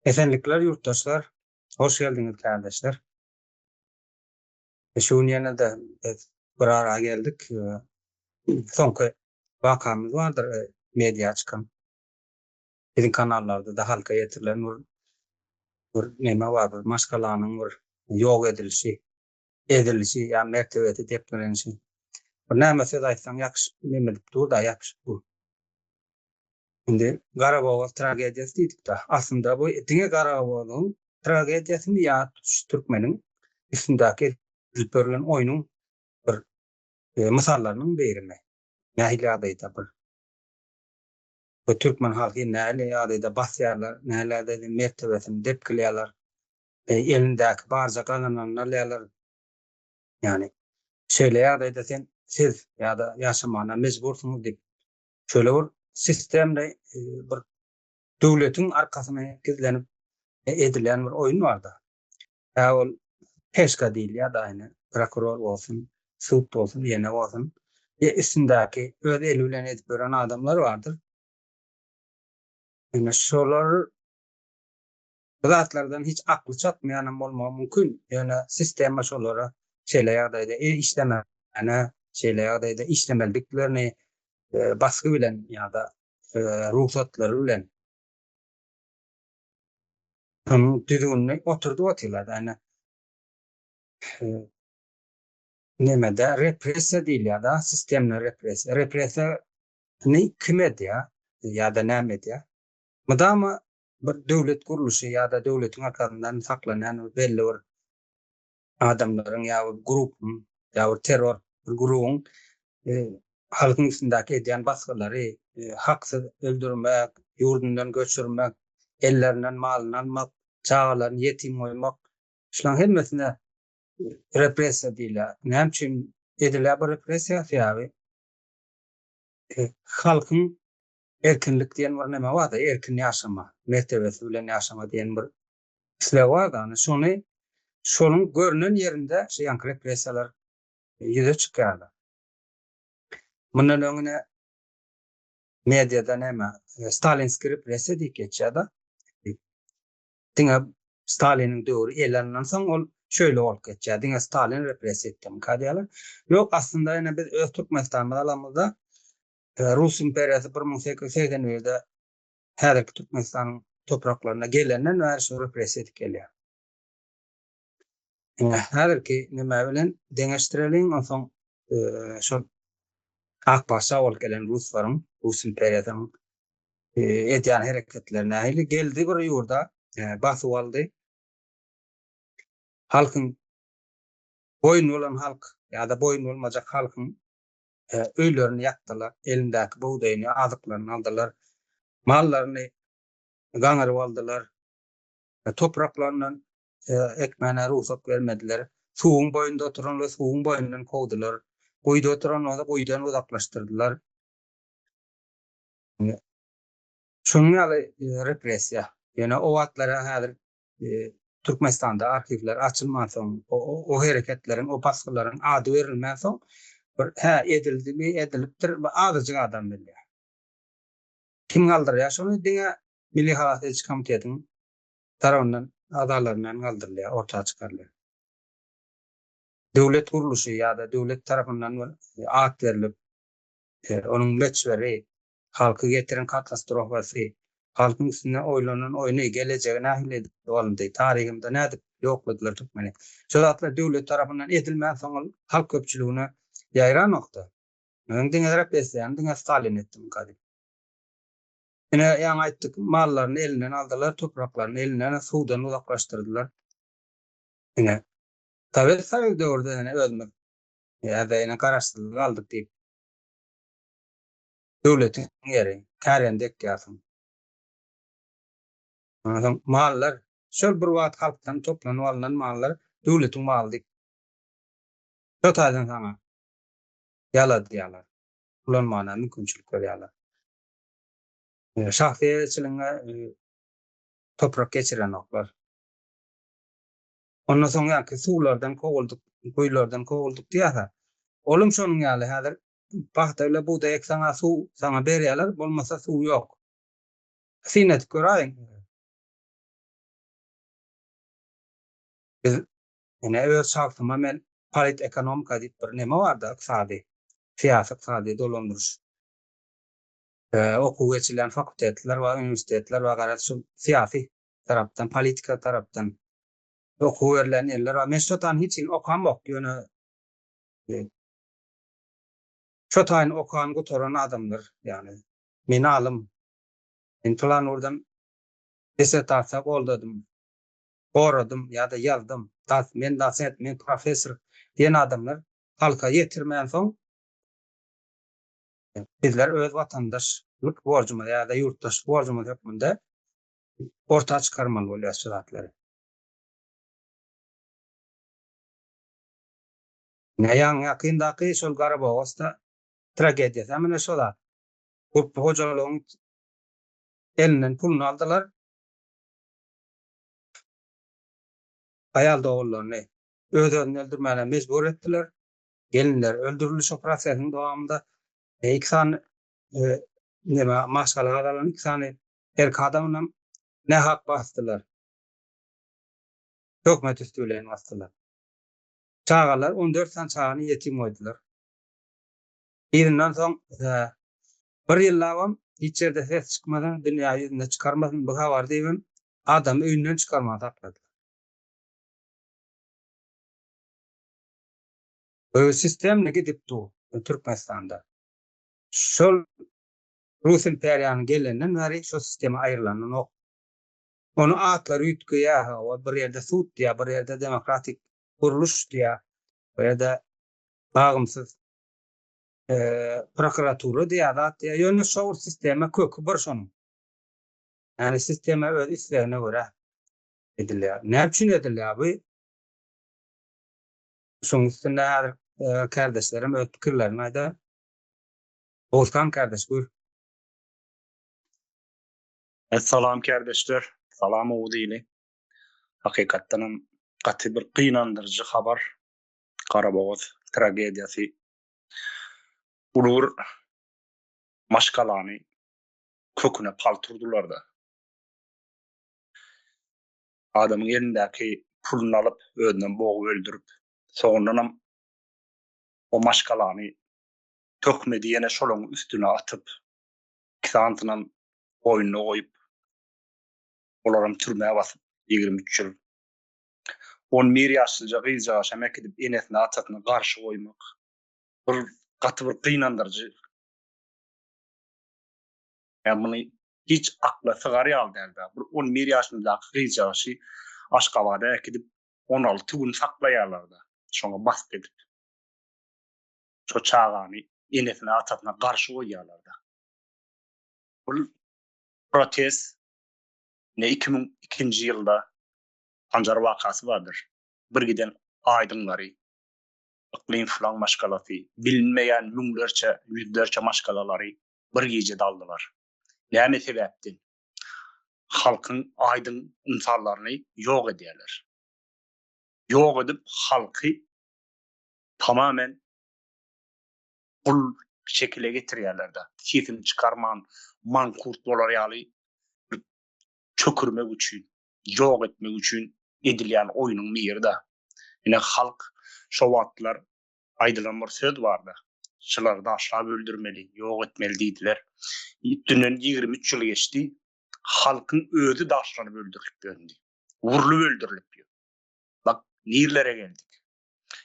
Esenlikler ýurtdaşlar, hoş geldiňiz kärdeşler. Şu gün ýene-de biz bir ara geldik. Soňky wakamyz bardyr media çykan. Biziň kanallarda-da halka ýetirilen bir bir neme bar, bir maşgalanyň bir ýok edilişi, ezilişi ýa mertebesi depgilenişi. Bir näme söz aýtsaň ýapyşyp neme edip dur-da, ýapyşyp dur. Indi Garabogaz tragediýasy diýdik-de. Aslynda bu diňe Garabogazyň tragediýasymy ýa tutuş türkmeniň üstündäki edilip berlen oýnuň bir mysallarynyň birimi? Nähili ýagdaýda bir bu türkmen halky nähili ýagdaýda basýarlar, nähili ýagdaýda mertebesini depgileýärler, elindäki barja gazananyny alýarlar. Ýagny şeýle ýagdaýda sen siz ýa-da ýaşamana mejbursyňyz diýip Şöyle bir sistemde bir döwletiň arkasyna gizlenip edilýän bir oýun barda. Hä ol peşka diýilýär da ýene prokuror bolsun, sud bolsun, ýene bolsun. E üstündäki öz eli bilen edip ýören adamlar bardyr. Ýöne şolar bu zatlardan hiç akly çatmaýanam bolmagy mümkin. Ýöne sistema şolara şeýle ýagdaýda işlemäne, şeýle ýagdaýda işlemelidiklerini basgy bilen ýa-da rugsatlary bilen şonuň düzgünini oturdyp otyrlar. Ýagny nemede repressiýa diýilýär-de, sistemli repressiýa. Repressiýany kim edýär ýa-da näme edýär? Mydama bir döwlet gurluşy ýa-da döwletiň arkasyndan saklanýan bir belli bir adamlaryň ýa bir grupuň ýa bir terror bir gurugyň halkyň üstündäki edýän basgylary, haksyz öldürmek, ýurdundan göçürmek, ellerinden malyny almak, çagalaryny ýetim goýmak, şularyň hemmesine repressiýa diýilýär. Näme üçin edilýär bu repressiýa? Sebäbi halkyň erkinlik diýen bir neme bar-da, erkin ýaşama, mertebesi bilen ýaşama diýen bir isleg bar-da, ana şony şonuň görnen ýerinde şu ýaňky repressiýalar ýüze çykýar-da. Mundan öň ine mediada näme, stalinskiý repressiýa diýip geçýär-de. Diňe Staliniň döwri ele alnansoň soň ol şeýle bolup geçýär, diňe Stalin repressiýa etdimika diýýärler. Ýok, aslynda ine biz öz Türkmenistanymyzy alamyzda Rus imperiýasy 1881-de häzirki Türkmenistanyň topraklaryna gelenden bäri şu repressiýa edip gelýär. Ine, häzirki neme bilen deňeşdireliň, onsoň şol ak patyşa bolup gelen ruslaryň, Rus imperiýasynyň edýän hereketleri nähili? Geldi bir ýurda, basyp aldy. Halkyň boýun bolan halk ýa-da boýun bolmajak halkyň öýlerini ýakdylar, elindäki bugdaýyny, azyklaryny aldylar, mallaryny gaňyryp aldylar, topraklaryndan ekmäne rugsat bermediler, suwuň boýunda oturanlary suwuň boýundan kowdular, guýuda oturan bolsa guýudan uzaklaşdyrdylar. Şunuň ýaly repressiýa. Ýöne o wagtlara häzir Türkmenistanda arhiwler açylmansoň, o hereketleriň, o basgylaryň ady berilmänsoň, bir hä edildimi, edilipdir, azajyk adam bilýär. Kim galdyrýar şony? Diňe Milli halas ediji komitetiň tarapyndan, agzalaryndan galdyrylýar, orta çykarylýar. Döwlet gurluşy ýa-da döwlet tarapyndan bir at berlip, onuň möçberi, halky getiren katastrofasy, halkyň üstünde oýlanan oýny, gelejegi nähili edip alyndy, taryhynda nädip ýokladylar türkmeni. Şo zatlar döwlet tarapyndan edilmänsoň ol halk köpçüligine ýaýranokda. Öň diňe repressiýany diňe Stalin etdimika diýip. Ine ýaňy aýtdyk, mallaryny elinden aldylar, topraklaryny elinden, suwdan uzaklaşdyrdylar. Ine Sowet Soýuz döwürde ine özümiz ýa-da ine garaşsyzlyk aldyk diýip Döwletiň ýeri, kärende ekýärsiň. Ondan soň mallar, şol bir wagt halkdan toplanyp alnan mallar döwletiň maly diýip, şo taýdan saňa ýaladýarlar, ulanmana mümkinçilik berýärler. Şahsy eýeçiligiňe toprak geçirenoklar. Ondan soň ýaňky suwlardan kowuldyk, guýulardan kowuldyk diýýärse, olam şonuň ýaly häzir Pagta bile bugdaý ekseň-ä suw saňa berýärler, bolmasa suw ýok. Syn edip göräýiň. Biz ine öz şahsyma men politekonomika diýip bir neme barda ykdysady, syýasy ykdysady dolandyryş okuw geçilýän fakultetler bar, uniwersitetler bar, garaz şu syýasy tarapdan, politika tarapdan okuw berilýän ýerler bar. Men şo taýyn hiç hili okamok, ýöne şo taýyn okan, gutaran adamlar, ýagny men alym, men pylan ugurdan dissertasiýa goldadym, goradym ýa-da ýazdym, men dosent, men professor diýen adamlar halka ýetirmänsoň, bizler öz watandaşlyk borjumyz ýa-da ýurtdaşlyk borjumyz hökmünde orta çykarmaly bolýarys şu zatlary. Ine ýaňy ýakyndaky şol Garabogazda tragediýasy hem ine şo zat. Gurply hojalygyň elinden puluny aldylar. Aýal doganlaryny öz-özüni öldürmäne mejbur etdiler. Gelinler öldürildi şo prosesiň dowamynda. Iki sany neme maşgala agzalaryny iki sany erkek adamynam nähak basdylar. Töhmet üsti bilen basdylar. Çagalar 14 sany çagany ýetim goýdular. Yzyndan soň bir ýyllabam hiç ýerde ses çykmasyn, dünýä ýüzüne çykarmasyn bu habary diýibem adamy öýünden çykarman sakladylar. Bu sistemli gidip dur Türkmenistanda. Şol Rus imperiýanyň gelenden bäri şo sistema aýrylanok. Onuň atlary üýtgeýär, hawa, bir ýerde sud diýýär, bir ýerde demokratik gurluş diýýär, bir ýerde bagymsyz prokuratura diýýär, zat diýýär. Ýöne şo bir sistema köki bir şonuň. Ýagny sistema öz islegine görä edilýär. Näme üçin edilýär bu? Şonuň üstünde häzir kärdeşlerim öz pikirlerini aýdar. Oguzhan kardeş buyur. Salam kärdeşler, salam Oguz ili. Hakykatdanam gaty bir gynandyryjy habar. Garabogaz tragediýasy uly bir maşgalany köküne palta urdular-da. Adamyň elindäki puluny alyp, özünem bogup öldürip, soňundanam o maşgalany töhmedi ýene şolaň üstüne atyp, iki sanysynam boýnuna goýup, olaram türmä basyp, 23 ýyl. 11 ýaşlyja gyzjagaşam äkidip enesini, atasyny garşy goýmak. Bir gaty bir gynandyryjy. Ýa muny hiç akla sygar ýaly däl-de. Bir 11 ýaşyndaky gyzjagaşy Aşgabada äkidip 16 gün saklaýarlar-da, şoňa basgy edip. Şo çagany enesine, atasyna garşy goýýarlar-da. Bul protest ine 2002-nji ýylda Sanjar wakasy bardyr. Bir giden aýdyňlary, Yklym Flaň maşgalasy, bilinmeýän müňlerçe, ýüzlerçe maşgalalary bir gijede aldylar. Näme sebäpden? Halkyň aýdyň ynsanlaryny ýok edýärler. Ýok edip halky tamamen gul şekile getirýärler-de. Sesini çykarman mankurt bolar ýaly bir çökürmek üçin, ýok etmek üçin edilýän oýnuň biri-de. Ine halk şo wagtlar aýdylan bir söz bardy. Şulary daşlap öldürmeli, ýok etmeli diýdiler. Üstünden 23 ýyl geçdi. Halkyň özi daşlanyp öldürilip ýöründi. Urlup öldürilip ýör. Bak, nirlere geldik.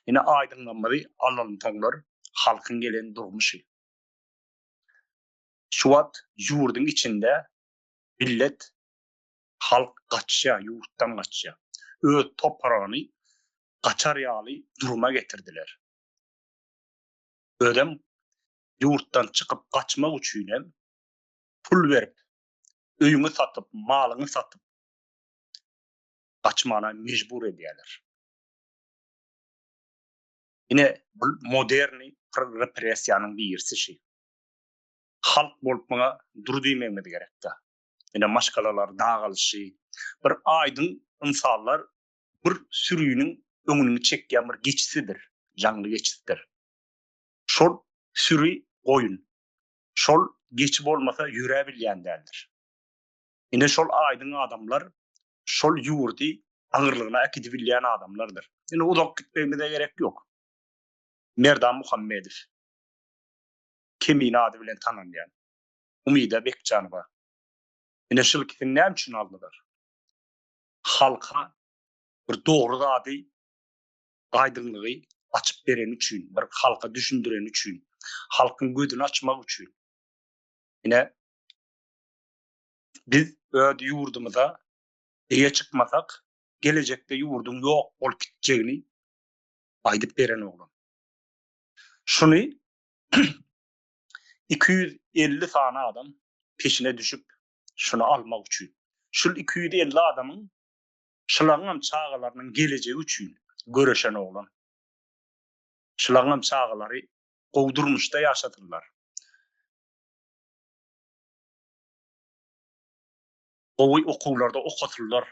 Ine aýdyňlanmaly alansoňlar halkyň gelen durmuşy. Şu wagt ýurduň içinde millet, halk gaçýar, ýurtdan gaçýar. Öz topragyny gaçar ýaly duruma getirdiler. Özem ýurtdan çykyp gaçmak üçinem pul berip, öýüňi satyp, malyňy satyp gaçmana mejbur edýärler. Ine bu moderni repressiýanyň birisi şi. Halk bolup muňa dur diýmegimiz gerekda. Ine maşgalalar dagalyşy, bir aýdyň ynsanlar bir süriniň öňüni çekýän bir geçisidir, jaňly geçisidir. Şol süri goýun. Şol geçi bolmasa ýöräbilýän däldir. Ine şol aýdyň adamlar şol ýurdy. aňyrlygyna äkidibilýän adamlardyr. Indi uzak gitmegimize gerek ýok. Merdan Muhammedow, Kemine ady bilen tanalýan Umyda Bekjanowa. Ine şul ikisini näme üçin aldylar? Halka bir dogry zady, aýdyňlygy açyp bereni üçin, bir halka düşündireni üçin, halkyň gözüni açmak üçin. Ine biz öz ýurdumyza eýe çykmasak, gelejekde ýurduň ýok bolup gitjegini aýdyp beren oglan. Şuny 250 sany adam peşine düşüp, şuny almak üçin. Şul 250 adamyň şularyňam çagalarynyň gelejegi üçin göreşen oglan. Şularyňam çagalary gowy durmuşda ýaşasynlar. Gowy okuwlarda okasynlar,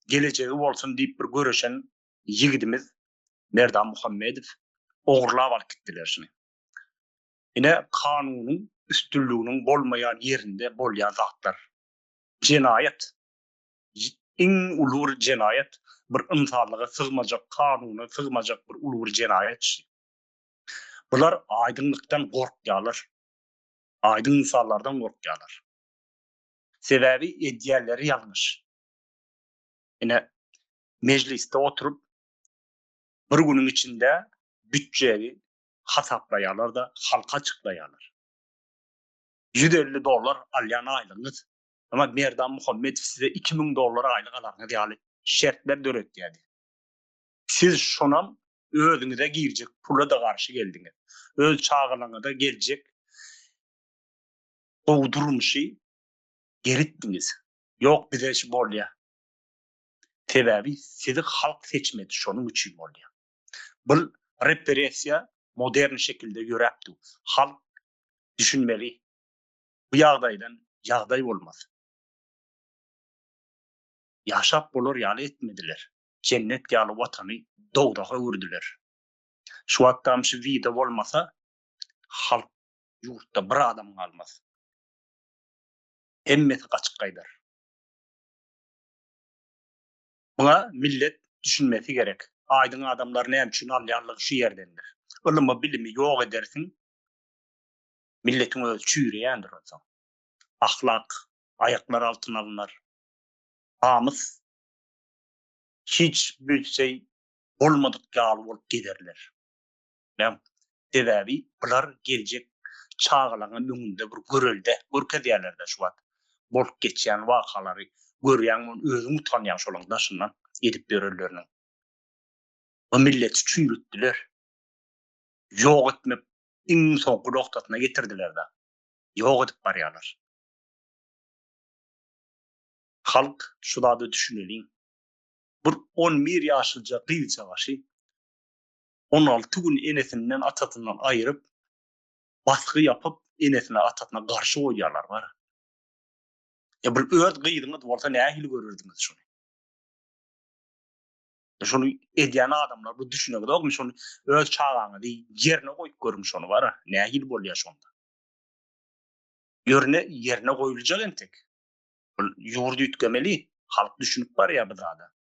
gelejegi bolsun diýip bir göreşen ýigidimiz Merdan Muhammedow ogurlap alyp gitdiler şuny. Ine kanunyň üstünliginiň bolmaýan ýerinde bolýan zatlar. Jenaýat. Iň uly bir jenaýat, bir ynsanlyga sygmajak, kanuna sygmajak bir uly bir jenaýat şu. Bular aýdyňlykdan gorkýarlar. Aýdyň ynsanlardan gorkýarlar. Sebäbi edýänleri ýalňyş. Ine mejlisde oturyp bir günüň içinde bütjegi hasaplaýarlar-da, halka çyklaýarlar. 150 dollar alýan aýlygyňyz, emma Merdan Muhammedow size 2000 dollar aýlyk alaryňyz ýaly şertler döretýärdi. Siz şonam özüňize girjek pula-da garşy geldiňiz. Öz çagalaryňyza geljek gowy durmuşy geritdiňiz. Ýok bize şu bolýa. Sebäbi sizi halk seçmedi şonuň üçin bolýa. Bul repressiýa modern şekilde ýöräp dur. Halk düşünmeli. Bu ýagdaýdan ýagdaý bolmaz. Ýaşap bolar ýaly etmediler. Jennet ýaly watany dowzaha öwürdiler. Şu wagtdam şu wideo bolmasa halk ýurtda bir adam galmaz. Hemmesi gaçyp gaýdar. Muňa millet düşünmesi gerek. Aýdyň adamlar näme üçin alýanlygy şu ýerdendir. Ylymy, bilimi ýok edersiň, milletiň özi çüýreýändir onsoň. Ahlak aýaklar altyna alnar. Namys hiç bir şey bolmadyk ýaly bolup gezerler. Näme? Sebäbi bular geljek çagalaryň öňünde bir görelde görkezýärler-de şu wagt bolup geçýän wakalary görýäň ony özüň utanýaň şolaryň daşyndan edip ýörenleriniň. Bu milleti çüýrütdiler. Ýok etmek iň soňky noktasyna getirdiler-de. Ýok edip barýarlar. Halk şu zada düşüneliň. Bir on bir ýaşlyja gyzjagaşy 16 gün enesinden atasyndan aýyryp basgy ýapyp enesine atasyna garşy goýýarlar bar. Ya bir öz gyzyňyz bolsa nähili görerdiňiz şuny? Şuny edýän adamlar bu düşüneňizokmy şuny öz çagaňyzy ýerine goýup görüň şony bar nähili bolýar şonda. Ýerine ýerine goýuljak entek. Bul ýurt üýtgemeli, halk düşünip barýar bu zada.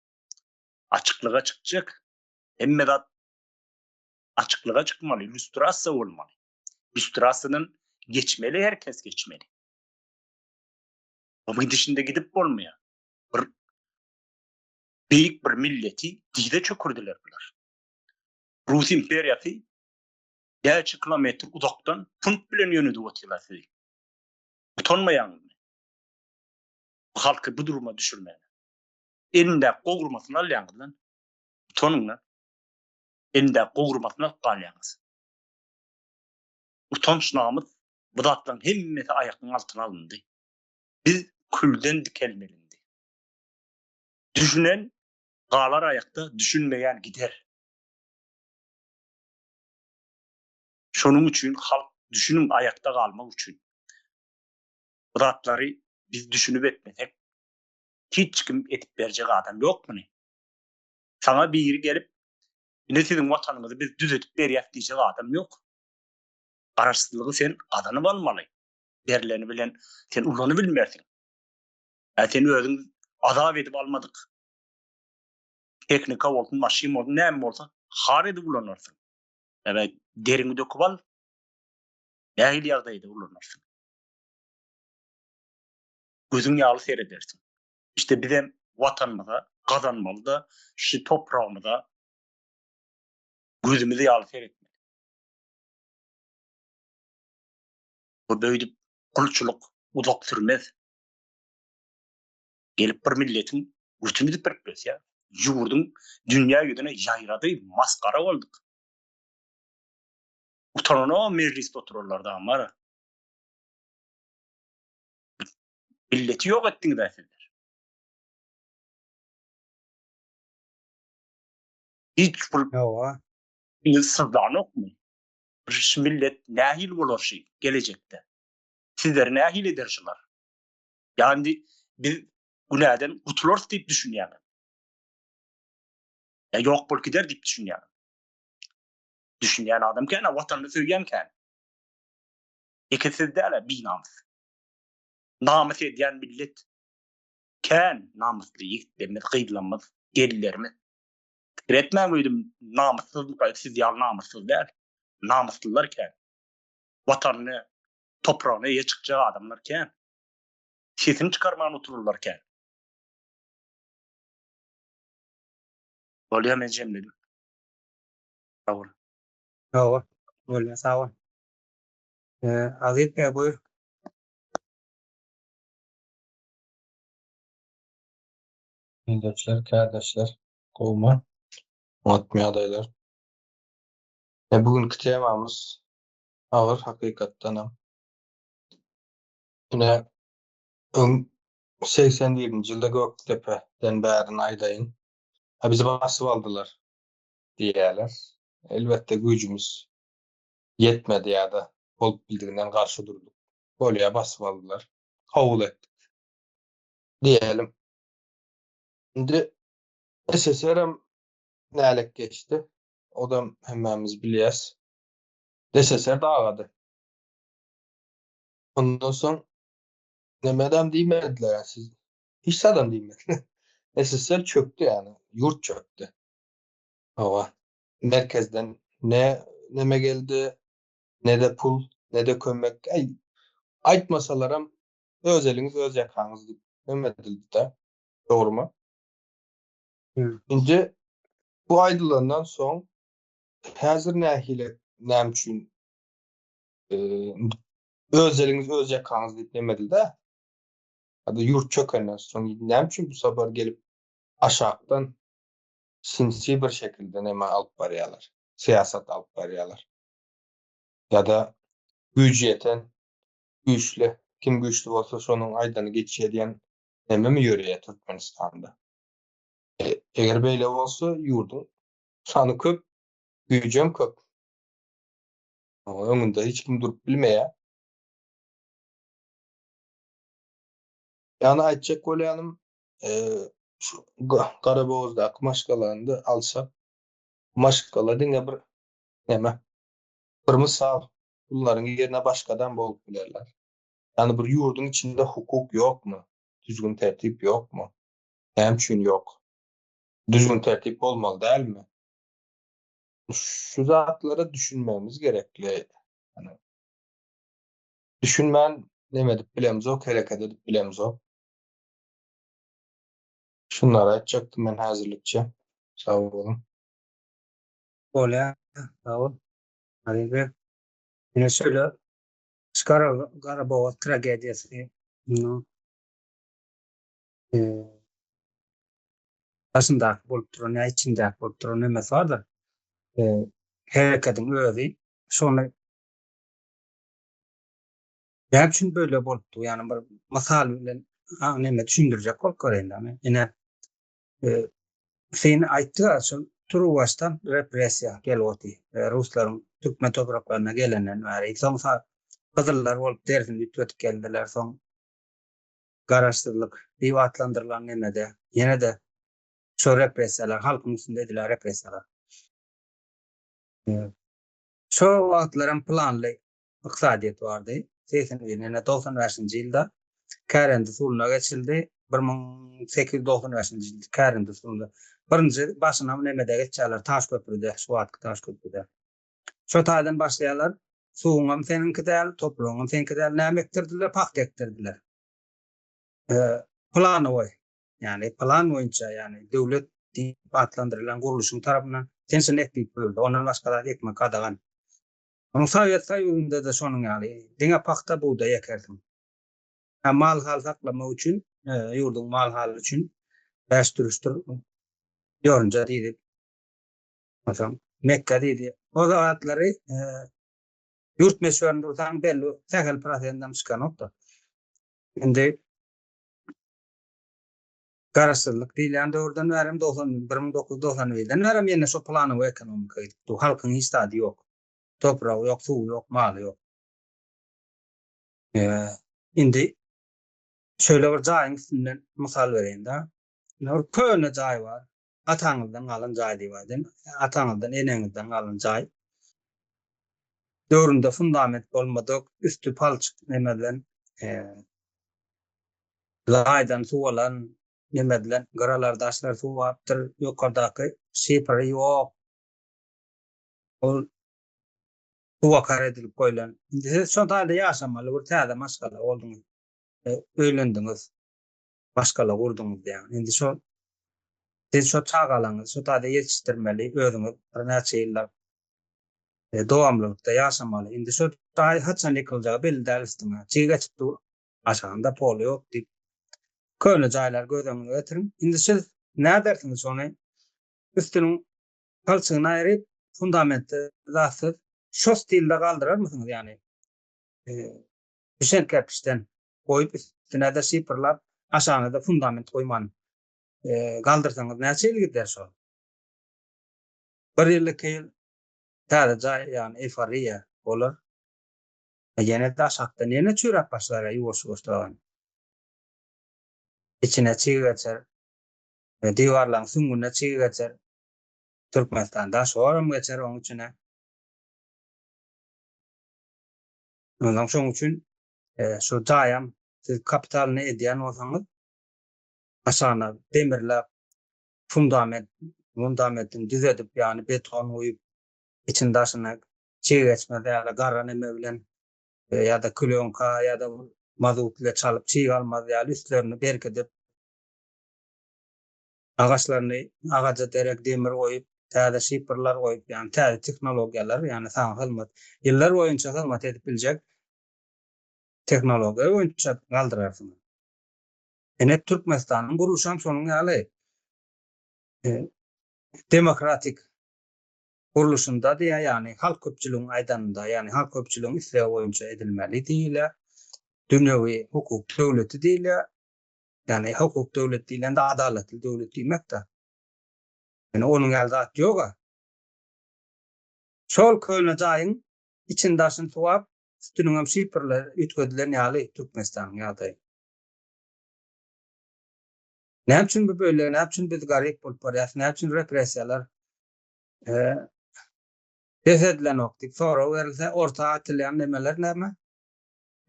Açyklyga çykjak. Hemme zat açyklyga çykmaly, lýustrasiýa bolmaly. Lýustrasiýadan geçmeli her kes geçmeli. Bu gidişinde gidip bolmaýar. Bir beýik bir milleti dize çökürdiler bular. Rus imperiýasy näçe kilometr uzakdan punt bilen ýönedip otyrlar sizi. Utanmaýaňyzmy? Bu halky bu duruma düşürmäge. Elindäki gowurmasyny alýaňyz lan. Utanyň lan. Elindäki gowurmasyny alyp galýaňyz. Utanç namys bu zatlaryň hemmesi aýakyň altyna alyndy. Biz külden dikelmeli indi. Düşünen galar aýakda, düşünmeýän gider. Şonuň üçin halk düşüniň aýakda galmak üçin. Bu zatlary biz düşünip etmesek hiç kim edip berjek adam ýok muny. Saňa biri gelip, ine siziň watanyňyzy biz düzedip berýäs diýjek adam ýok. Garaşsyzlygy sen gazanyp almaly. Berleni bilen sen ulanybilmersiň. Ä sen özüň azap edip almadyk. Tehnika bolsun, maşyn bolsun, näme bolsa har edip ulanarsyň. Ýa deriňi döküp al. Nähili ýagdaýda ulanarsyň? Gözüň ýaly seredersiň. İşte bizem watanymyza gazanmaly-da, şu topragymyza gözümiz ýaly seretmeli. Bu beýdip gulçulyk uzak sürmez. Gelip bir milletiň götüni dipirip ýa. Ýurduň dünýä ýüzüne ýaýrady, masgara bolduk. Utananok mejlisde oturanlar da bar. Milleti ýok etdiňiz-ä sizler. Hiç bir Hawa. Syzlanokmy? Şu millet nähili bolar şu gelejekde? Sizleri nähili eder şular? Ýa indi biz günäden gutularys diýip düşünýäňiz? Ýa ýok bolup gider diýip düşünýäňiz? Düşünýän adam kän, watanyny söýýän kän. Ýeke siz däl-ä binamys. Namys edýän millet kän namysly ýigitlerimiz, gyzlarymyz, gelinlerimiz. Pikir etmäň öýdüm namyssyzmyka siz ýaly namyssyz däl. Namyslylar kän. Watanyna, topragyna eýe çykjak adamlar kän. Sesini çykarman oturarlar kän. Bolýa men jemledim. Sag bol. Hawa, bolýa sag bol. Aziz beg buýur. Ildeşler, kärdeşler, gowumy? Oňatmy ýagdaýlar? E, bu günki temamyz agyr hakykatdanam. Ine, öň 81-nji ýylda Gökdepeden bärini aýdaýyn. Ha bizi basyp aldylar diýýärler. Elbetde güýjümiz ýetmedi ýa-da bolup bildiginden garşy durduk. Bolýa basyp aldylar. Kabul etdik. Diýelim. Indi SSR-em nälek geçdi. Odam hemmämiz bilýäs. SSR dagady. Ondan soň nemedem diýmediler siz. Hiç zadam diýmediler. SSR çökdi ýani. Ýurt çökdi. Hawa. Merkezden ne neme geldi, ne-de pul, ne-de kömek. Aý, aýtmasalaram öz eliňiz öz ýakaňyz diýip neme edildi-de. Dogrumy? Indi bu aýdylandan soň häzir nähili näme üçin öz eliňiz öz ýakaňyz diýip neme edildi-de? Hadi ýurt çökenden soň näme üçin bu sapar gelip aşakdan sinsi bir şekilde neme alyp barýarlar? Syýasat alyp barýarlar. Ýa-da güýji ýeten güýçli, kim güýçli bolsa şonuň aýdany geçýär diýen nememi ýöreýär Türkmenistanda? Eger beýle bolsa ýurduň sany köp, güýjem köp. Öňünde hiç kim durup bilmeýär. Ýagny aýtjak bolýanym, şu Garabogazdaky maşgalany-da alsak, maşgala diňe bir neme, bir mysal, bunlaryň ýerine başgadam bolup bilerler. Ýagny bir ýurduň içinde hukuk ýokmy? Düzgün-tertip ýokmy? Näme üçin ýok? Düzgün-tertip bolmaly dälmi? Şu zatlara düşünmegimiz gerekli. Ýani düşünmän neme edip bilemzok, hereket edip bilemzok. Şunlary aýtjakdym men häzirlikçe. Sag boluň. Bolýar, sag bol. Aziz beg. Ine şöyle şu Gara, Garabogaz tragediýasy e, daşyndaky bolup duran ýa içindäki bolup duran nemesi bardyr. E, hereketiň özi şony näme üçin böyle bolupdy? Ýagny bir mysal bilen neme düşündirjek bolup göreýin. Ine e, sen aýtdyk şol turuwbaşdan repressiýa gelip oty. E, ruslaryň türkmen topraklaryna gelenden bäri. Soň gyzyllar bolup derisini üýtgedip geldiler. Soň garaşsyzlyk diýip atlandyrylan nemede ýene-de şo repressiýalar, halkyň üstünde edilen repressiýalar. Şo wagtlaram planly ykdysadyýet bardy. 81 ýene 95-nji ýylda kärende usulyna geçildi. 1895-nji ýylda kärende usulynda. Birinji başynam nemede geçýärler, Taşköprüde, şu wagtky Taşköprüde. Şo taýdan başlaýarlar. Suwuňam seniňki däl, topragyňam seňki däl. Näme ekdirdiler? Pagta ekdirdiler. Planowoý, ýagny plan boýunça, ýagny döwlet diýip atlandyrylýan gurluşyň tarapyndan sen şuny ek diýip buýurdy. Ondan başga zat ekmek gadagan. Onuň Sowet Soýuzynda-da şonuň ýaly, diňe pagta, bugdaý ekersiň. Hä, mal-hal saklamak üçin, ýurduň mal-haly üçin bäşdürüşdir ýorunja diýdi. Onsoň mekge diýdi. O zatlary ýurt möçberinde dursaň belli sähel prosentem çykanok-da. Indi Garaşsyzlyk diýilýän döwürden bärem 90 1991-den bärem ýene şo planowy ekonomika gidip dur. Halkyň hiç zady ýok. Topragy ýok, suwy ýok, maly ýok. Indi şeýle bir jaýyň üstünden mysal bereýin-de. Indi bir köne jaý bar. Ataňyzdan galan jaý diýip aýdaýyn. Ataňyzdan, eneňizden galan jaý. Döwründe fundament bolmadyk, üsti palçyk neme bilen, laýdan suwalan neme bilen gyralar daşlar suwapdyr, ýokardaky şifri ýok. Ol suwakar edilip goýlan. Indi siz şo taýda ýaşamaly bir täze maşgala bolduňyz. Öýlendiňiz. Maşgala gurduňyz diýýän. Indi şo siz şo çagalaryňyzy şo taýda ýetişdirmeli, özüňiz birnäçe ýyllap dowamlylykda ýaşamaly. Indi şo jaý haçan ýykyljagy belli däl üstüňe. Çyg geçip dur. Aşagynda poly ýok diýip. Köne jaýlary göz öňüne getiriň. Indi siz nädersiňiz şony? Üstüniň palçygyny aýryp, fundamenti zatsyz şo stilde galdyrarmysyňyz ýagny düşen kerpiçden goýup üstüne-de şifrlap aşagyna-da fundament goýman galdyrsaňyz näçe ýyl gider şol? Bir ýyl, iki ýyl täze jaý ýagny eýforiýa bolar. Ýene-de aşakdan ýene çüýräp başlar ýuwaş-ýuwaşdan. Içine çyg geçer. Diwarlaryň süňňüne çyg geçer. Türkmenistanda şoram geçer oň içine. Onsoň şoň üçin şu jaýam siz kapitalyny edýän bolsaňyz aşagyna demirläp fundament fundamentini düzedip ýagny beton guýup içini daşyna çyg geçmez ýaly gara neme bilen ýa-da klýonka ýa-da mazut ile çalyp çyg almaz ýaly üstlerini berkidip agaçlaryny agaja derek demir goýup, täze şifrler goýup, ýagny täze tehnologiýalar, ýagny saňa hyzmat, ýyllar boýunça hyzmat edip biljek tehnologiýa boýunça galdyrarsyň. Ine Türkmenistanyň gurluşam şonuň ýaly demokratik gurluşynda diýýär, ýagny halk köpçüligiň aýdanynda, ýagny halk köpçüligiň islegi boýunça edilmeli diýilýär. Dünýewi hukuk döwleti diýilýär. Ýagny hukuk döwlet diýlende adalatly döwlet diýmek-dä. Ýöne onuň ýaly zat ýog-a. Şol köne jaýyň içini-daşyny suwap, üstüniňem şifrleri üýtgedilen ýaly Türkmenistanyň ýagdaýy. Näme üçin bu beýle, näme üçin biz garyp bolup barýas, näme üçin repressiýalar bes edilenok diýip sorag berilse, orta atylýan nemeler näme?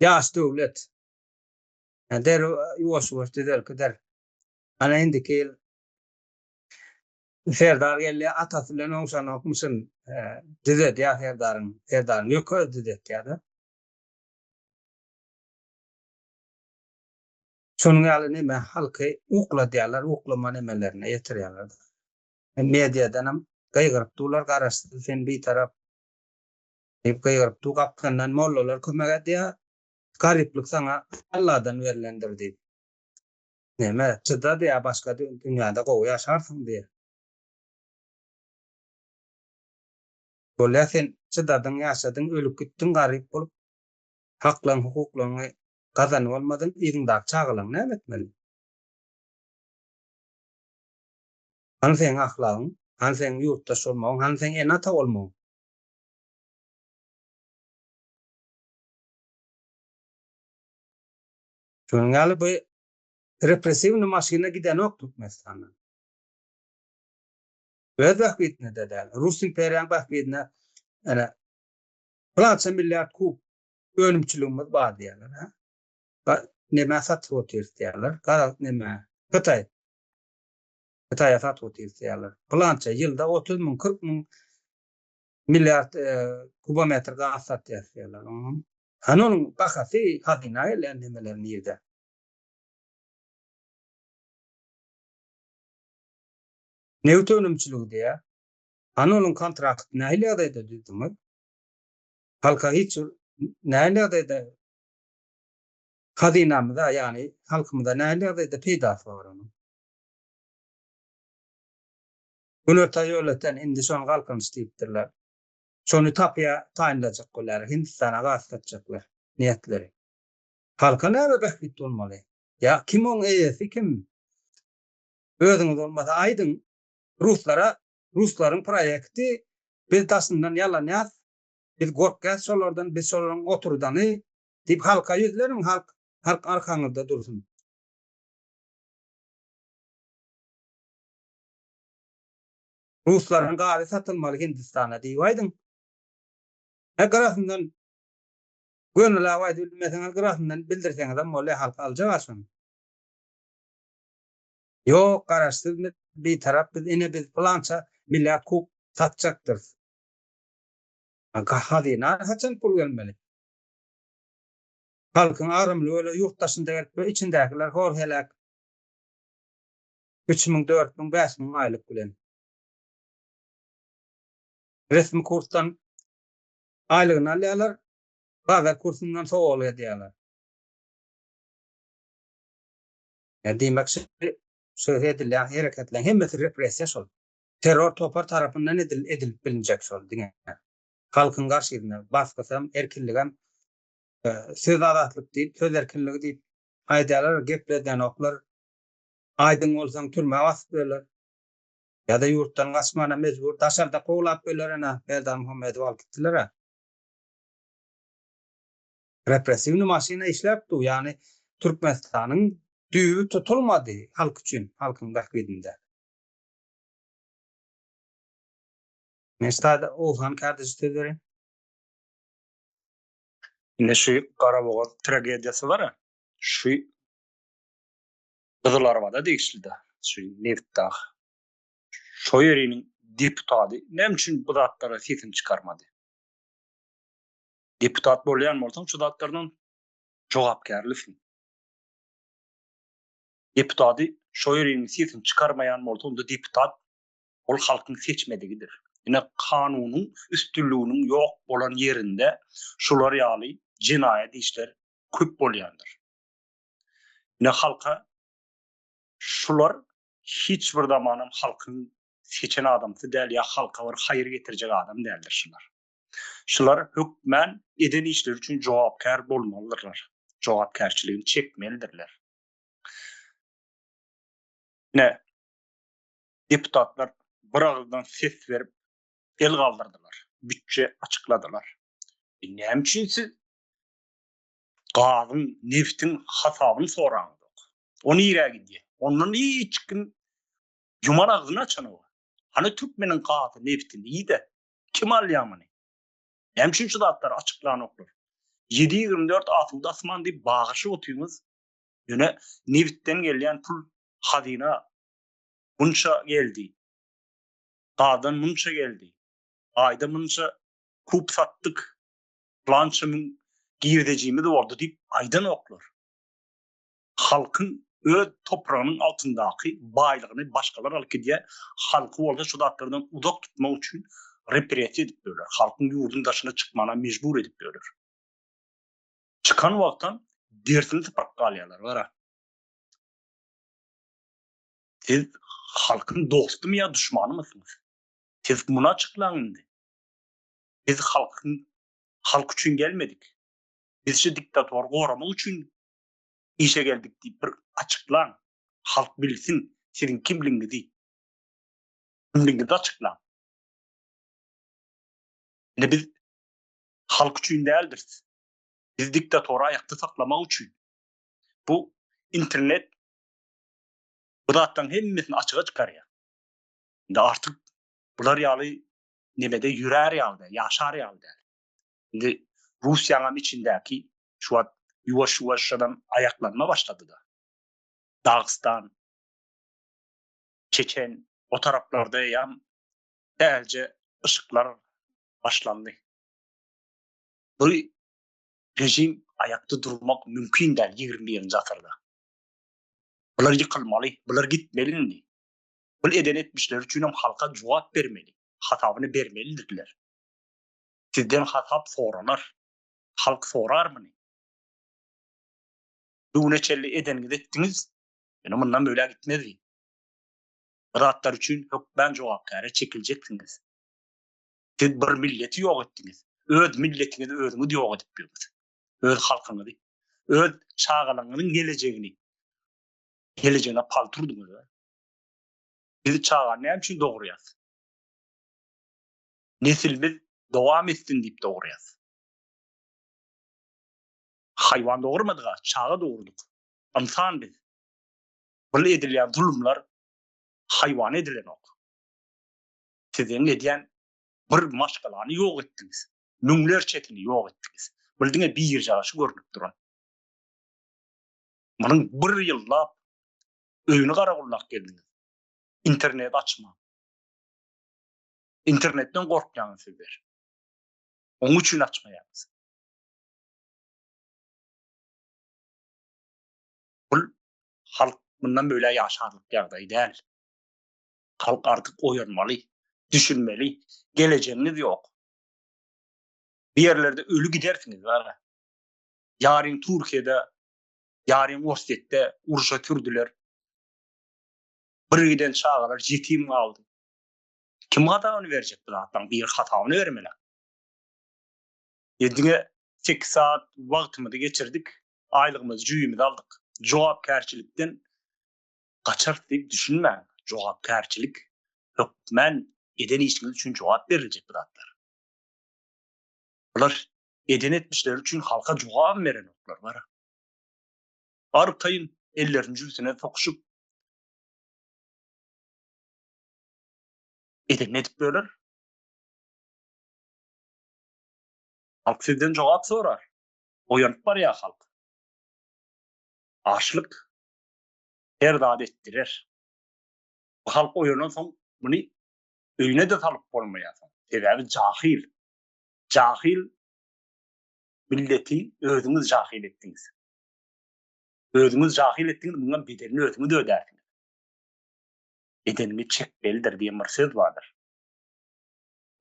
Ýaş döwlet. Derrew ýuwaş-ýuwaş düzelip gider. Ana indiki ýyl Serdar gelýär, atasy bilen oňşanokmyşyn. Düzedýär Serdaryň, Serdaryň ýöke özi düzetýär-de. Şonuň ýaly neme halky ukladýarlar, uklama nemelerine ýetirýärler. Mediadanam gygyryp durlar, garaşsyz sen bitarap diýip gygyryp dur. Gapdandan mollalar kömek edýär. Garyplyk saňa Alladan berlendir diýip. Neme, çyda diýýär, başga dünýäde gowy ýaşarsyň diýýär. Bolýar sen çydadyň, ýaşadyň, ölüp gitdiň garyp bolup, haklaň, hukuklaňy gazanyp almadyň, yzyňdaky çagalaň näme etmeli? Hany seň ahlagyň, hany seň ýurtdaş bolmagyň, hany seň ene-ata bolmagyň? Şonuň ýaly bu repressiwny maşyna gidenok Türkmenistandan. Öz bähbidine-de däl. Rus imperiýanyň bähbidine ene pylança milliard kub önümçiligimiz bar diýýärler. Ha? Nämä satyp otyrys diýýärler. Gazak nämä? Hytaý. Hytaýa satyp otyrys diýýärler. Pylança ýylda 30 müň, 40 müň milliard kubometr gaz satýas diýýärler. Hany onuň bahasy hazyna gelýän nemeler nirde? Nebit önümçiligi diýýär. Hany onuň kontrakty nähili ýagdaýda düzdüňiz? Halka hiç bir nähili ýagdaýda hazynamyza, ýagny halkymyza nähili ýagdaýda peýdasy bar onuň? Günorta Ýolöten indi şony galkynyş diýipdirler. Şony tapýa taýynlajak bolýarlar. Hindistana gaz satjaklar niýetleri. Halka näme bähbit bolmaly? Ýa kim oň eýesi kim? Özüňiz bolmasa aýdyň. Ruslara ruslaryň proýekti biz daşyndan ýalanýas. Biz gorkýas şolardan biz şolaryň oturdany diýip halka ýüzleniň halk halk arkaňyzda dursun. Ruslaryň gazy satylmaly Hindistana diýip aýdyň. Hä gyrasyndan gönüläp aýdyp bilmeseňiz gyrasyndan bildirseňizem bolýar halk aljak-a şony. Ýok garaşsyz biz bitarap biz ine biz pylança milliard kub satjakdyrys. Hazyna haçan pul gelmeli? Halkyň agramly bölegi ýurt daşynda gelip we içindäkiler hor heläk. 3000, 4000, 5000 aýlyk bilen. Resmi kursdan aýlygyny alýarlar, bazar kursundan sowal edýärler. Ýa diýmek şu şu edilýän hereketleriň hemmesi repressiýa şol. Terror topar tarapyndan edil edilip bilinjek şol diňe. Halkyň garşysyna basgysam, erkinligem söz azatlyk diýip, söz erkinligi diýip aýdýarlar, gepledenoklar. Aýdyň bolsaň türmä basyp böler. Ýa-da ýurtdan gaçmana mejbur. Daşarda kowlap böler ene Serdar Muhammedowy alyp gitdiler-ä. Repressiwny maşyna işläp dur. Ýagny Türkmenistanyň düýbi tutulmady halk üçin, halkyň bähbidinde. Men ştaýda Oguzhan kardeşe söz bereýin. Indi şu Garabogaz tragediýasy bar-a, şu Gyzylarbada degişli-de, şu Nebitdag. Şo ýeriniň deputady näme üçin bu zatlara sesini çykarmady? Deputat bolýan bolsaň şu zatlardan jogapkärlisiň. Deputady şo ýeriniň sesini çykarmaýan bolsa onda deputat ol halkyň seçmedigidir. Ine kanunyň üstünliginiň ýok bolan ýerinde şular ýaly jenaýat işler köp bolýandyr. Ine halka şular hiç bir zamanam halkyň seçen adamsy däl ýa halka bir haýyr getirjek adam däldir şular. Şular hökmän eden işleri üçin jogapkär bolmalydyrlar. Jogapkärçiligini çekmelidirler. Ine deputatlar bir agyzdan ses berip el galdyrdylar. Bütçe açykladylar. E näme üçin siz gazyň, nebtiň hasabyny soraňzok. O nirä gidýär? Ondan hiç kim ýuman agzyny açanok. Hany türkmeniň gazy, nebti nirde? Kim alýar muny? Näme üçin şu zatlary açyklanoklar? 7-24 asuda asman diýip bagyşyp otyňyz. Ýöne nebitden gelýän pul hazyna munça geldi. Gazdan munça geldi. Aýda munça kub satdyk. Pylança müň girdejimiz boldy diýip aýdanoklar. Halkyň öz topragynyň altyndaky baýlygyny başgalar alyp gidýär, halky bolsa şu zatlardan uzak tutmak üçin repressiýa edip ýörler. Halkyň ýurduň daşyna çykmana mejbur edip ýörler. Çykan wagtam derisini sypyryp galýarlar gara. Siz halkyň dostumy ýa duşmanymysyňyz? Siz muny açyklaň indi. Biz halkyň halk üçin gelmedik. Biz şu diktatory goramak üçin işe geldik diýip bir açyklaň. Halk bilsin siziň kimligiňizi. Kimligiňizi açyklaň. Indi biz halk üçin däldiris. Biz diktatory aýakda saklamak üçin. Bu internet bu zatlaryň hemmesini açyga çykarýar. Indi artyk bular ýaly nemede ýörär ýaly däl, ýaşar ýaly däl. Indi Russiýaňam içindäki şu wagt Ýuwaş-ýuwaşjadan aýaklanma başlady-da. Dagystan, Çeçen o taraplarda eýýäm sähelje yşyklar başlandy. Bu režim aýakda durmak mümkin däl 21-nji asyrda. Bular ýykylmaly, bular gitmeli indi. Bul eden etmişleri üçinem halka jogap bermeli, hasabyny bermelidirler. Sizden hasap soralar. Halk sorar muny. Bu güne çenli edeniňizi etdiňiz, ýöne mundan beýläk gitmez. Bu zatlar üçin hökmän jogapkäre çekiljeksiňiz. Siz bir milleti ýok etdiňiz. Öz milletiňizi özüňiz ýok edip ýörüňiz. Öz halkyňyzy, öz çagalaryňyzyň gelejegini gelejegine palta urduňyz. Biz çagany näme üçin dogurýas? Nesilimiz dowam etsin diýip dogurýas. Haýwan dogurmadyk-a, çaga dogurdyk. Ynsan biz. Bul edilýän zulumlar haýwana edilenok. Siziň edýän bir maşgalany ýok etdiňiz. Müňlerçesini ýok etdiňiz. Bul diňe birjagaşy görnüp duran. Munuň bir ýyllap öýüni garagullap geldiňiz. Internet açman. Internetden gorkýaňyz sizler. Oň üçin açmaýaňyz. Bul halk mundan beýläk ýaşarlyk ýagdaý däl. Halk artyk oýanmaly, düşünmeli, gelejegiňiz ýok. Bir ýerlerde öli gidersiňiz bara. Ýaryn Türkiýede, ýaryn Orsýetde urşa sürdüler. Bir giden çagalar ýetim galdy. Kim hasabyny berjek bu zatlaryň? Biri hasabyny bermeli. E diňe 8 saat wagtymyzy geçirdik, aýlygymyzy, jübimizi aldyk. Jogapkärçilikden gaçarys diýip düşünmäň. Jogapkärçilik hökmän eden işiňiz üçin jogap beriljek bu zatlar. Bular eden etmişleri üçin halka jogabam berenoklar bara. Arkaýyn ellerini jübüsine sokuşyp edenini edip böler. Halk sizden jogap sorar. Oýanyp barýar halk. Açlyk her zat etdirer. Bu halk oýanan soň muny öýüne-de salyp bolmaýar soň. Sebäbi jahyl. Jahyl milleti özüňiz jahyl etdiňiz. Özüňiz jahyl etdiňiz, munuň bedelini özüňiz ödärsiňiz. Edeniňi çekmelidir diýen bir söz bardyr.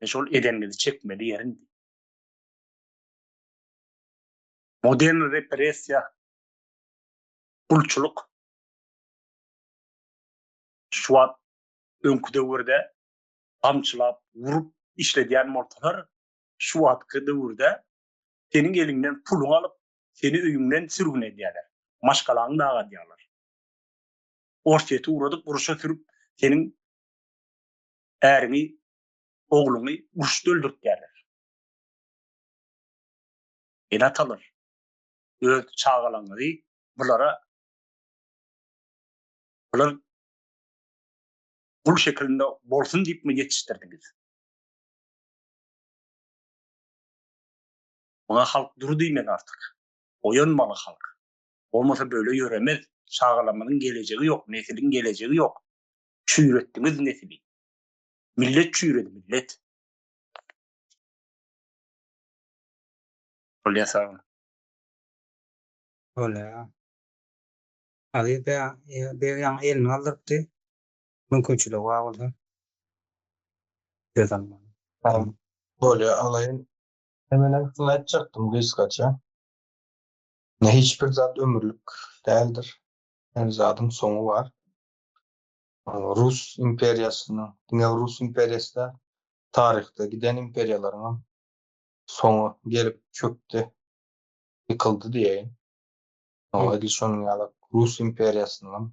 E şol edeniňizi çekmeli ýeriň. Modern repressiýa, gulçulyk. Şu wagt öňki döwürde gamçylap, urup işledýän bolsalar, şu wagtky döwürde seniň eliňden puluňy alyp, seni öýüňden sürgün edýärler. Maşgalaňy dagadýarlar. Orsýeti ugradyp, uruşa sürüp, seniň äriňi, ogluňy uruşda öldürtýärler. Ene-atalar, öz çagalaryňyzy bulara bular gul şekilinde bolsun diýipmi ýetişdirdiňiz? Muňa halk dur diýmeli artyk. Oýanmaly halk. Bolmasa böyle ýöremez. Çagalarymyzyň gelejegi ýok, nesiliň gelejegi ýok. Çüýretdiňiz nesili. Millet çüýredi, millet. Bolýa sag bol. Bolýa. Aziz beg ýaňy elini galdyrypdy. Mümkinçiligi bar bolsa söz almaly. Bolýa alaýyn. Menem şuny aýtjakdym gysgaça. Hiç bir zat ömürlik däldir. Her zadyň soňy bar. Rus imperiýasynyň, diňe Rus imperiýasy däl, taryhda giden imperiýalaryňam soňy gelip çökdi, ýykyldy diýeýin. Edil şonuň ýaly Rus imperiýasynyňam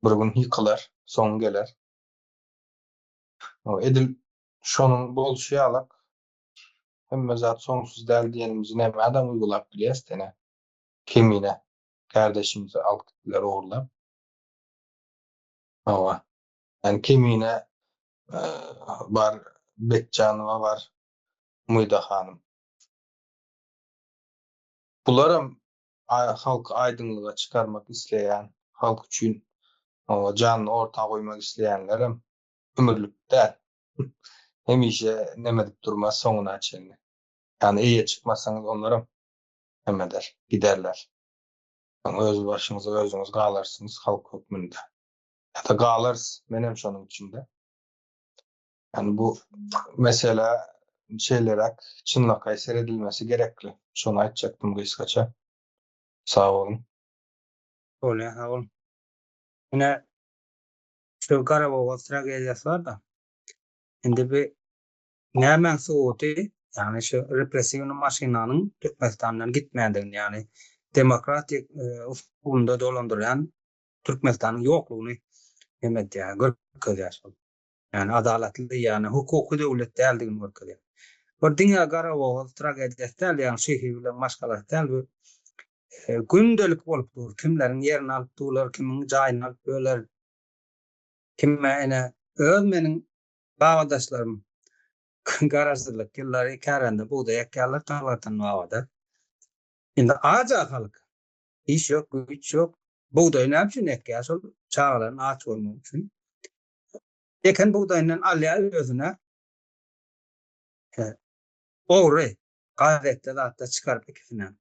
bir gün ýykylar, soňy geler. Edil şonuň bolşy ýalak hemme zat soňsuz däl diýenimizi näme adam uýgulap bilýäs dene. Kemine kärdeşimizi alyp gitdiler ogurlap. Hawa. Yani Kemine bar, Bekjanowa bar, Umyda hanym. Bularam. halky aýdyňlyga çykarmak isleýän, halk üçin janyny orta goýmak isleýänlerem ömürlik däl. Hemişe neme edip durmaz soňuna çenli. Ýagny eýe çykmasaňyz olaram neme eder, giderler. Soň öz başyňyza özüňiz galarsyňyz halk hökmünde. Ýa-da galarys, menem şonuň içinde. Ýagny bu mesele şeýleräk çynlakaý seredilmesi gerekli. Şony aýtjakdym gysgaça. Sag boluň. Bolýar, sag boluň. Ine, şu Garabogaz tragediýasy bar-da. Indi bu nämäň subuty, ýagny şu repressiwnyý maşynanyň Türkmenistandan gitmändigini, ýagny demokratik usulynda dolandyrýan Türkmenistanyň ýoklugyny neme edýär, görkezýär şol. Ýagny adalatly, ýagny hukuky döwlet däldigini görkezýär. Bir diňe Garabogaz tragediýasy däl, ýagny Şehi bilen maşgalasy däl, bu gündelik bolup dur. Kimleriň ýerini alyp durlar, kimiň jaýyny alyp böler. Kime ene öz meniň babadaşlarym garaşsyzlyk ýyllary kärende bugdaý ekýärler Talwatan babada. Indi aja halk. Iş ýok, güýç ýok. Bugdaýy näme üçin ekýär? Şol çagalaryň aç bolmagy üçin. Eken bugdaýyndan alýar özüne. Ogry gazetde zatda çykaryp ikisine.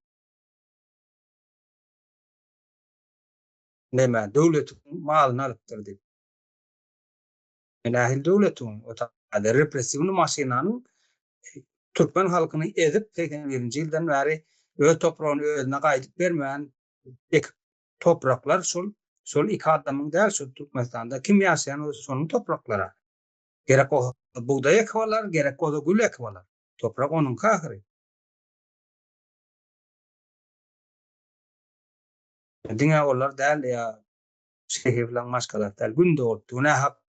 Neme, döwletiň malyny alypdyr diýip. Nähili döwletiň? O taýda repressiwny maşynanyň türkmen halkyny ezip 81-nji ýyldan bäri öz topragyny özüne gaýdyp bermän ekip topraklar şol şol iki adamyň däl şol Türkmenistanda kim ýaşaýan bolsa şonuň topraklary. Gerek bolsa bugdaý ekip alar, gerek bolsa gül ekip alar. Toprak onuňky ahyry. Diňe olar däl ýa Şehiwlaň maşgalasy däl, günde bolupdy. Nähak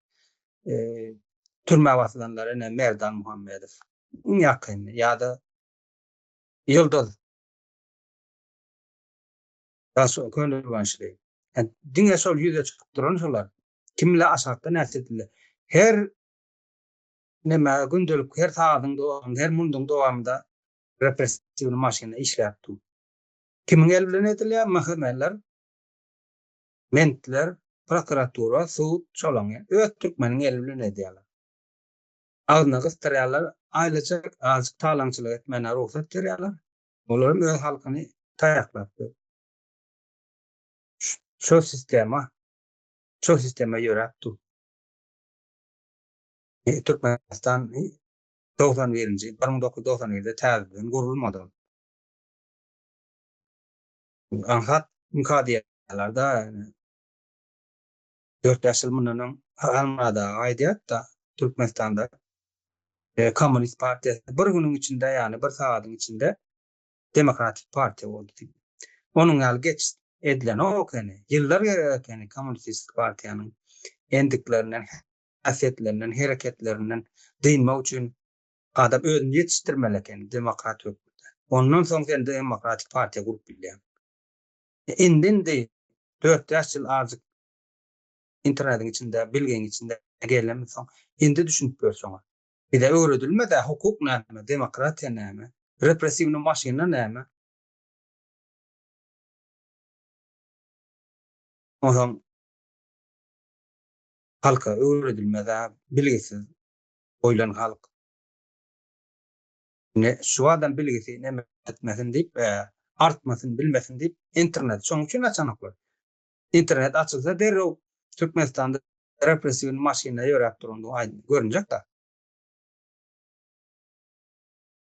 türmä basylanlar ine Merdan Muhammedow iň ýakyny ýa-da Ýyldyz Daş Köneürgençli. Yani diňe şol ýüze çykyp duran şolar. Kimle aşakda näçe edildi. Her neme gündelik her sagadyň dowamynda, her munduň dowamynda repressiwny maşyna işläp dur. Kimiň eli bilen edilýär? MHM-ler, mentler, prokuratura, sud, şolaň öz türkmeniň eli bilen edýärler. Agzyna gysdyrýarlar, aýlyjak azjyk talaňçylyk etmäne rugsat berýärler. Olaram öz halkyny taýaklap ýör. Şo sistema, şo sistema ýöräp dur. Türkmenistan 91-nji, 1991-de täzeden gurulmady. Aňsat ynka diýýärler-de. Dört-bäş ýyl mundan öň Halmyrat aga aýdýardy-da, Türkmenistanda Kommunist partiýasy bir günüň içinde, ýagny bir sagadyň içinde Demokratik partiýa boldy diýip. Onuň ýaly geçiş edilenok ekeni. Ýyllar gerek ekeni Kommunistik partiýanyň endiklerinden, häsiýetlerinden, hereketlerinden dynmak üçin adam özüni ýetişdirmeli ekeni demokrat hökmünde. Ondan soň sen demokratik partiýa gurup bilýäň. Indi-indi dört-bäş ýyl azjyk internetiň içinde, bilgiň içinde gelenimizsoň, soň, indi düşünip ýörüs oňa. Bize öwredilmedi-ä hukuk näme, demokratiýa näme, repressiwnyý maşyna näme. Onsoň halka öwredilmez-ä, bilgisiz goýlan halk. Indi şu adam bilgisi neme etmesin diýip, artmasyn, bilmesin diýip, interneti şonuň üçin açanoklar. Internet açylsa derrew Türkmenistanda repressiw maşynda ýöräp durandygy aýdyň görünjek-dä.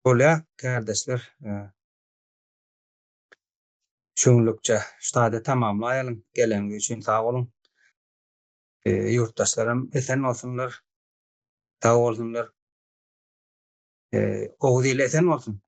Bolýar, kärdeşler. Şu günlükçe şu taýda tamamlaýalyň. Geleniňiz üçin sag boluň. Ýurtdaşlaram esen bolsunlar. Sag bolsunlar. Oguz ili esen bolsun.